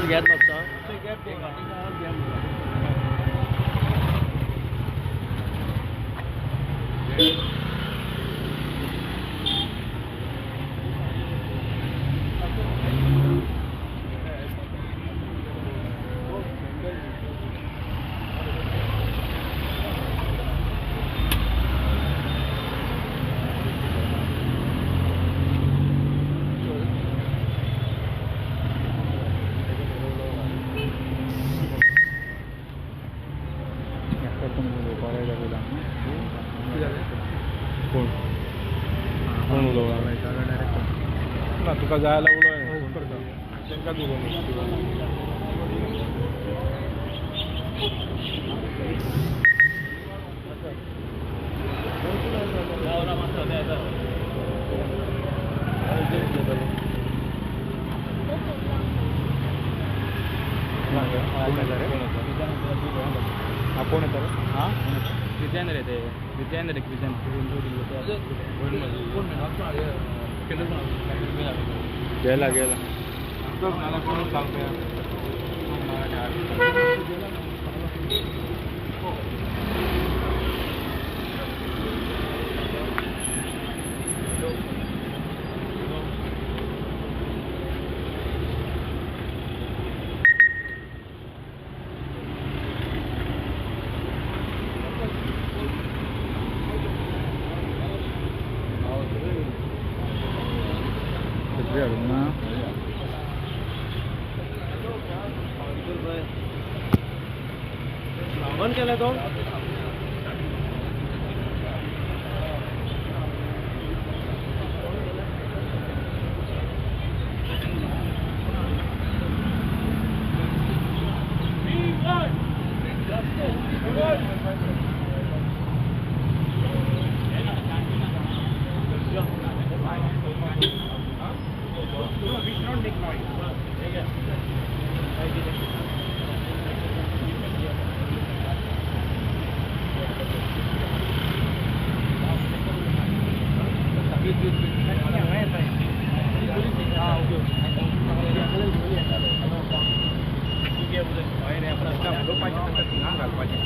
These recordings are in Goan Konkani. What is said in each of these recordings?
आवाज घेत मातसो. कोण कोण उलोवला ना तुका जाय जाल्यार उलोय तांकां उलोवं. कोण येता? हां, विजयेंद्र येते. विजयेंद्र गेला गेला कोण सांगता. बंद केला तो.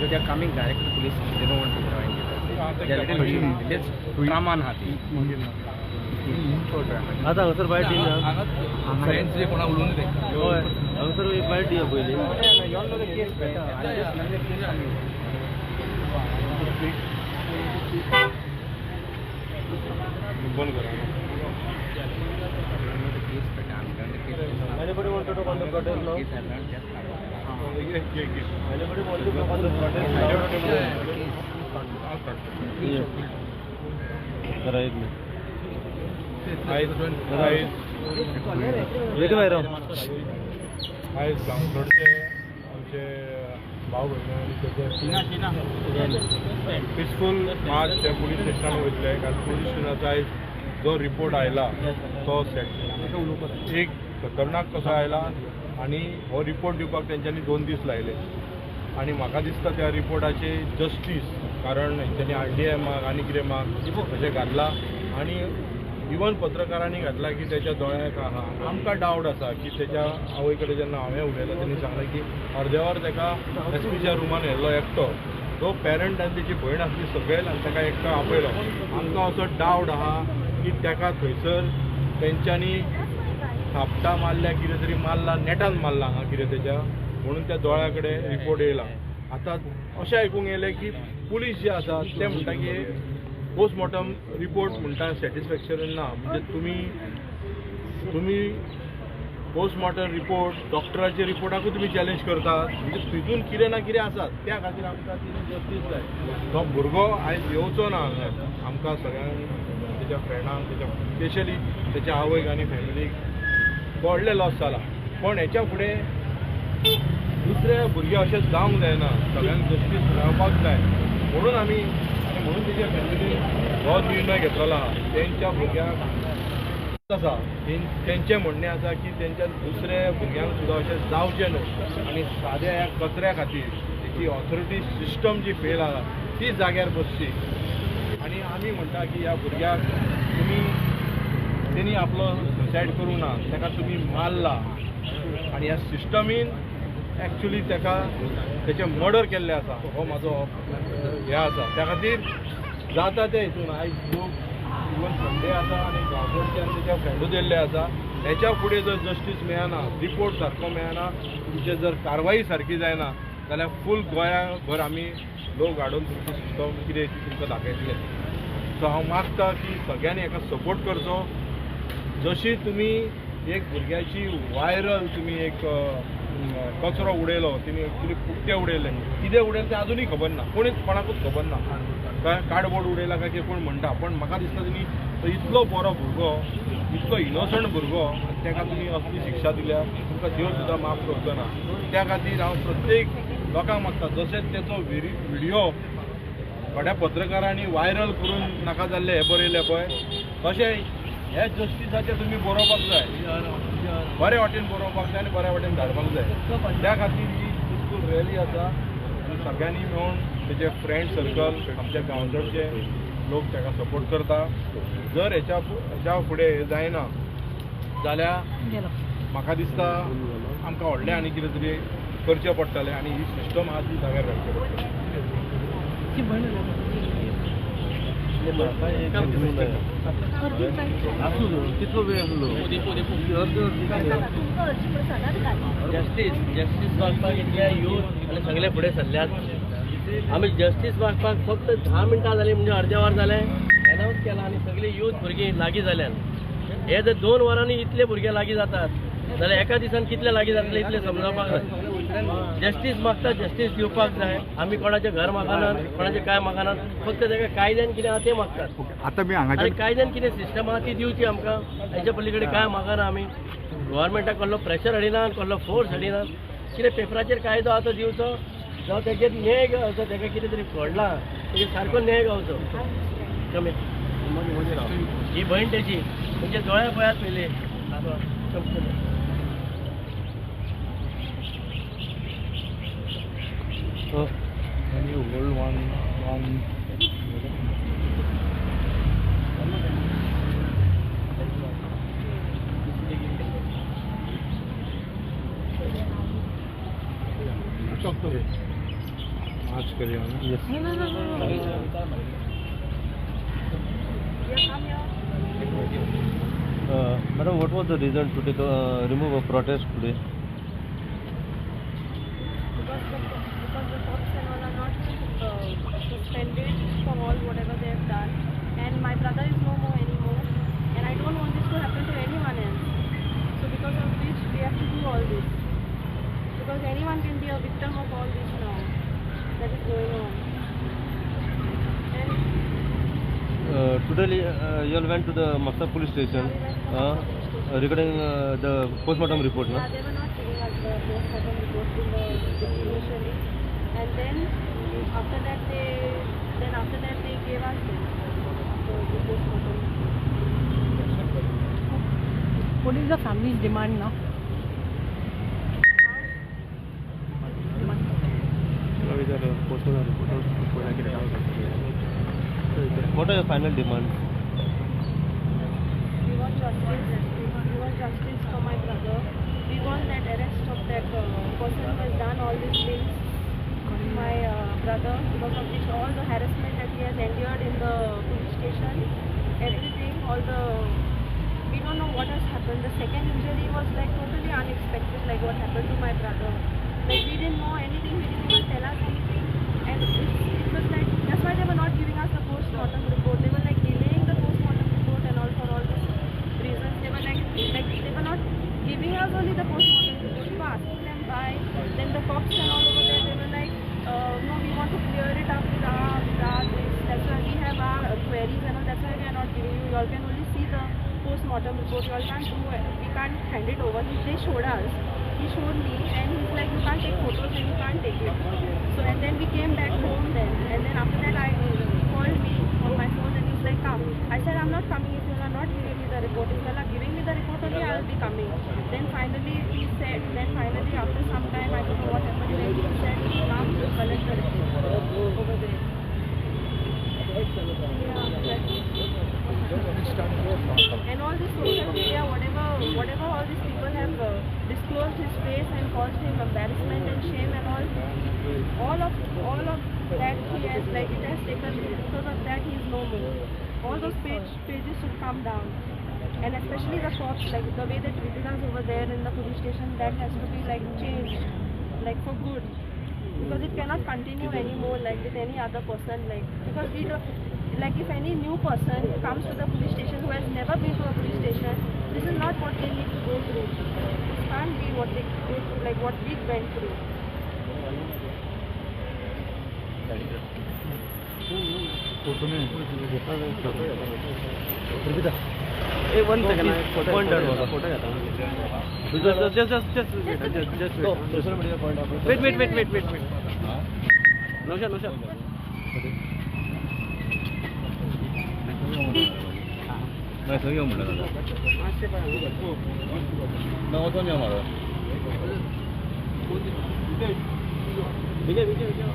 They are coming direct to the police station. They don't want to join you. They are little let's drama हाती. आता हांगासर बायट दिना. फ्रेंड्स जे कोणा उलोवन ते. हय, हांगासर एक बायट दिया पयलीं. बंद करा. Anybody want to talk on the protest now? Anybody want to talk on the protest now? जरा एक मिनिट. आयज गांवकडचे आमचे भाव भयण आनी तेजे पिसफूल मार्च हे पुलीस स्टेशनान वयतले. कारण पुलीस स्टेशनाचो आयज जो रिपोर्ट आयला तो सेट एक खतरनाक कसो आयला आनी हो रिपोर्ट दिवपाक तेंच्यांनी 2 दीस लायले. आनी म्हाका दिसता त्या रिपोर्टाचे जस्टीस, कारण हेंच्यांनी RDI माग आनी कितें माग अशें घातलां आनी इवन पत्रकारांनी घातला की तेच्या दोळ्याक आहा. आमकां डावट आसा की तेच्या आवय कडेन जेन्ना हांवें उलयलां तेणी सांगलें की अर्देवर तेका एसपीच्या रुमान व्हेल्लो एकटो, जो पेरंट आनी तेची भयण आसली सगळे आनी तेका एकटो आपयलो. आमकां असो डावट आहा की तेका थंयसर तेंच्यांनी थापटां मारल्या, कितें तरी मारला, नेटान मारला हांगा कितें तेच्या, म्हणून त्या दोळ्या कडेन रिपोर्ट येयला. आतां अशें आयकूंक येयलें की पुलीस जे आसा ते म्हणटा की पोस्टमॉर्टम रिपोर्ट म्हणटा सॅटिस्फॅक्शन ना. म्हणजे तुमी पोस्टमॉर्टम रिपोर्ट डॉक्टराचे रिपोर्टाकूय तुमी चॅलेंज करतात. म्हणजे तितून कितें ना कितें आसा, त्या खातीर आमकां ती जस्टीस जाय. तो भुरगो आयज येवचो ना हांगा. आमकां सगळ्यांक तेच्या फ्रेंडांक, तेच्या स्पेशली तेच्या आवयक आनी फॅमिलीक व्हडलें लॉस जाला. पूण हेच्या फुडें दुसरे भुरगे अशें जावंक जायना, सगळ्यांक जस्टीस मेळपाक जाय म्हणून आमी आनी म्हणून तेच्या फॅमिलीन हो निर्णय घेतलेलो आहा. तेंच्या भुरग्यांक आसा तेंचें म्हणणें आसा की तेंच्या दुसऱ्या भुरग्यांक सुद्दां अशें जावचें न्हू आनी साद्या ह्या कचऱ्या खातीर तेची ऑथॉरिटी सिस्टम जी फेल आसा ती जाग्यार बसची. आनी आमी म्हणटा की ह्या भुरग्याक तुमी तेणी आपलो सुसायड करूंक ना, ताका तुमी मारला. आनी ह्या सिस्टमीन एक्चुली ताका तेचें मर्डर केल्लें आसा. हो म्हाजो हें आसा. त्या खातीर जाता ते हितून आयज लोक इवन संडे आसा आनी गांवकडच्यान तेच्या फ्रेंडूच येयल्ले आसा. हेच्या फुडें जर जस्टीस मेळना, रिपोर्ट सारको मेळना, तुमचे जर कारवाई सारकी जायना जाल्यार फूल गोंयाभर आमी लोक हाडून तुमची सिस्टम कितें ती तुमकां दाखयतले. सो हांव मागता की सगळ्यांनी हेका सपोर्ट करचो. जशी तुमी एक भुरग्याची वायरल तुमी एक कचरो उडयलो, तिणी एक्चुली पुट्टे उडयले, कितें उडयलें तें आजुनूय खबर ना, कोणीच कोणाकूच खबर ना, काय कार्डबोर्ड उडयला काय कितें कोण म्हणटा. पण म्हाका दिसता तिणी तो इतलो बरो भुरगो, इतलो इनोसंट भुरगो आनी ताका तुमी असली शिक्षा दिल्या, तुमकां देव सुद्दां माफ करचो ना. त्या खातीर हांव प्रत्येक लोकांक मागता, जशें तेचो व्हिडियो थोड्या पत्रकारांनी वायरल करून नाका जाल्लें हें बरयलें पळय, तशें हे जस्टिसाचें तुमी बरोवपाक जाय, बरे वाटेन बरोवपाक जाय आनी बऱ्या वाटेन धाडपाक जाय. त्या खातीर ही पिसफूल रॅली आसा आनी सगळ्यांनी मेळून तेजे फ्रेंड सर्कल, आमच्या गांवचेडचे लोक ताका सपोर्ट करता. जर हेच्या फुडें जायना जाल्यार म्हाका दिसता आमकां व्हडलें आनी कितें तरी करचें पडटलें आनी ही सिस्टम आहा ती जाग्यार घालची पडटली. कितलो वेळ आसलो जस्टीस जस्टीस मागपाक इतले यूथ आनी सगळे फुडें सरल्यात. आमी जस्टीस मागपाक फक्त 10 मिनटां जालीं, म्हणजे अर्दें वर जालें एनावन्स केलां आनी सगळीं यूथ भुरगीं लागीं जाल्यान. हे जर 2 वरांनी इतले भुरगे लागीं जातात जाल्यार एका दिसान कितले लागीं जातले इतले समजावपाक जाय. जस्टीस मागता, जस्टीस दिवपाक जाय. आमी कोणाचें घर मागनात, कोणाचें कांय मागनात, फक्त ताका कायद्यान कितें आहा तें मागतात. आनी कायद्यान कितें सिस्टम आहा ती दिवची आमकां. हेच्या पलीकडे कांय मागना आमी. गव्हर्मेंटाक कसलो प्रेशर हाडिना, कसलो फोर्स हाडिना. कितें पेपराचेर कायदो आहा तो दिवचो, जावं तेजेर न्याय गावचो. ताका कितें तरी पडलां तेजेर सारको न्याय गावचो. कमी ही भयण तेजी, म्हणजे दोळे पळयात पयलीं. Can you hold one आज करिए ना. Yes. Madam, what was the reason to take remove a protest today? Because the cops and all are not suspended for all whatever they have done, and my brother is no more anymore, and I don't want this to happen to anyone else. So because of which we have to do all this, because anyone can be a victim of all this now that is going on. And today you all went to the Mapusa police station regarding the postmortem report, no? Yeah, they were not giving us the postmortem report in the initially, and then after that they gave us the postmortem. What is the family's demand now? What are your final demands? We want justice. We want justice for my brother. We want that arrest of that person who has done all these things to my brother, because of which all the harassment that he has endured in the police station, everything, all the, we don't know what has happened. The second injury was like totally unexpected, like what happened to my brother. Like we didn't know anything, he didn't even tell us anything, and it was like, that's why they were not giving us the post-mortem report. They were like delaying the post-mortem report and all for all these reasons. They were like they were not giving us only the post-mortem report. We were asking them why. Then the cops and all over there, they were like, no, we want to clear it up with our this. That's why we have our queries and all. That's why we are not giving you. You all can only see the post-mortem report. You all can't do it. We can't hand it over. They showed us. He showed me, and he's like, you can't take photos and you can't take it. So and then we came back home then, and then after that he called me on my phone and he's like, come. I said, I'm not coming if you are not giving me the report. If you are giving me the report only, I will be coming. Then finally he said, then finally after some time, I don't know what happened, then he said, come to collect the report over there. Yeah, and all this social media, whatever all these people have disclosed. embarrassment and shame and all of that he has, like it has taken, because of that he is no more. All those pages should come down, and especially the cops, like the way they treated us over there in the police station, that has to be like changed, like for good, because it cannot continue anymore, like with any other person, like because we don't, like if any new person comes to the police station who has never been to a police station, this is not what they need to go through. This can't be what they go through, like what we went through. One second, point photo. Just social media point. Wait, wait, wait, wait, wait, wait. Nausha, Nausha. Vijay, Vijay, Vijay.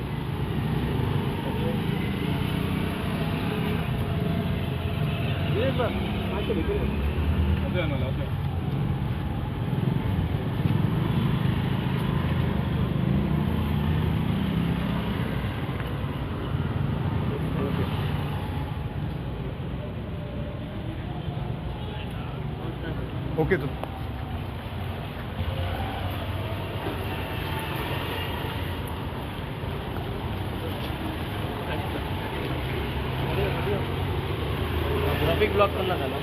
Okay तो ट्रॅफिक ब्लॉक करना था ना.